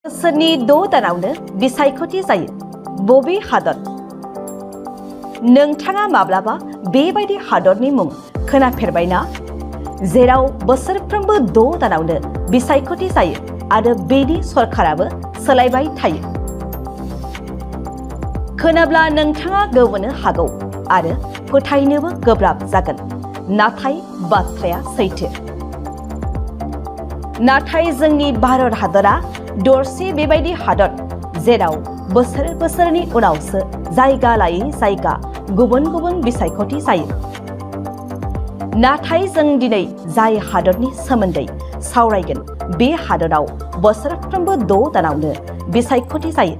बोसोरनि 6 दानावनो बिसायख'थि जायो। बबे हादर? नोंथाङा माब्लाबा बेबायदि हादरनि मुं खोनाफेरबायना? जेराव बोसोरफ्रोमबो 6 दानावनो बिसायख'थि जायो आरो बेनि सरकाराबो सोलायबाय थायो। खोनाब्ला नोंथाङा गोमोनो हागौ आरो फोथायनोबो गोब्राब जागोन, नाथाय बाथ्राया सैथो। नाथाय जोंनि भारत हादरा दरसे बेबायदि हादर जेराव बोसोरनि उनावसो जायगा लायै जायगा गुबुन गुबुन बिसायख'थि जायो। नाथाय जों दिनै जाय हादरनि सोमोन्दै सावरायगोन बे हादराव बोसोरफ्रोमबो 6 दानावनो बिसायख'थि जायो।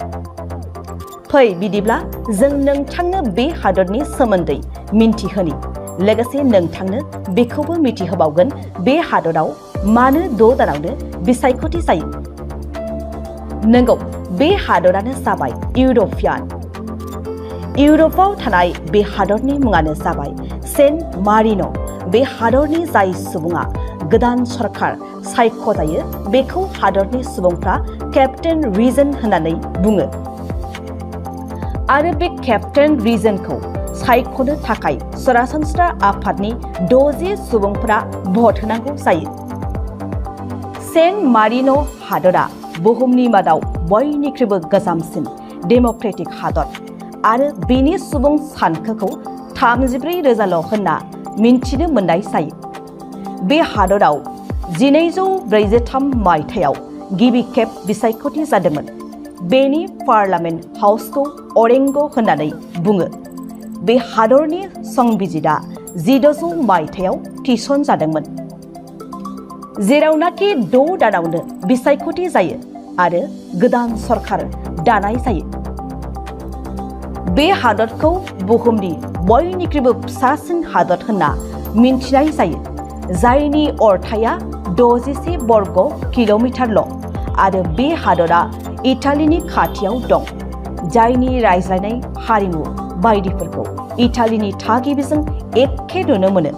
फै बिदिब्ला जों नोंथांनो बे हादरनि सोमोन्दै मिन्थिहोनि, लोगोसे नोंथांनो बेखौबो मिथिहोबावगोन बे हादराव मानो 6 दानावनो बिसायख'थि जायो। नंगौ, बे हादरानो जाबाय इउर'पियान। इउर'पआव थानाय बे हादरनि मुङानो जाबाय सेन्ट मारिन'। बे हादरनि जाय सुबुङा गोदान सरकार सायख'जायो बेखौ हादरनि सुबुंफ्रा केप्टेन रिजन होननानै बुङो। आरो बे केप्टेन रिजनखौ सायख'नो थाखाय सरासनस्रा आफादनि 60 सुबुंफोरा भट होनांगौ जायो। सेन्ट मारिन' हादरा बुहुमनि मादाव बयनिख्रुइबो गोजामसिन डेम'क्रेटिक हादर आरो बेनि सुबुं सानखोखौ 34,000ल' होनना मिन्थिनो मोननाय जायो। बे हादराव 1243 मायथाइयाव गिबि खेब बिसायख'थि जादोंमोन। बेनि पार्लामेन्ट हाउसखौ अरेंग' होननानै बुङो। बे हादरनि संबिजिदा 1600 मायथाइयाव थिसनजादोंमोन, जेरावनाखि 6 दानावनो बिसायख'थि जायो आरो गोदान सरकार दानाय जायो। बे हादरखौ बुहुमनि बयनिख्रुइबो फिसासिन हादर होनना मिन्थिनाय जायो, जायनि अरथाइया 61 बर्ग किल'मिटारल' आरो बे हादरा इटालीनि खाथियाव दं, जायनि रायज्लायनाय हारिमु बायदिफोरखौ इटालीनि थागिबिजों एखे नुनो मोनो।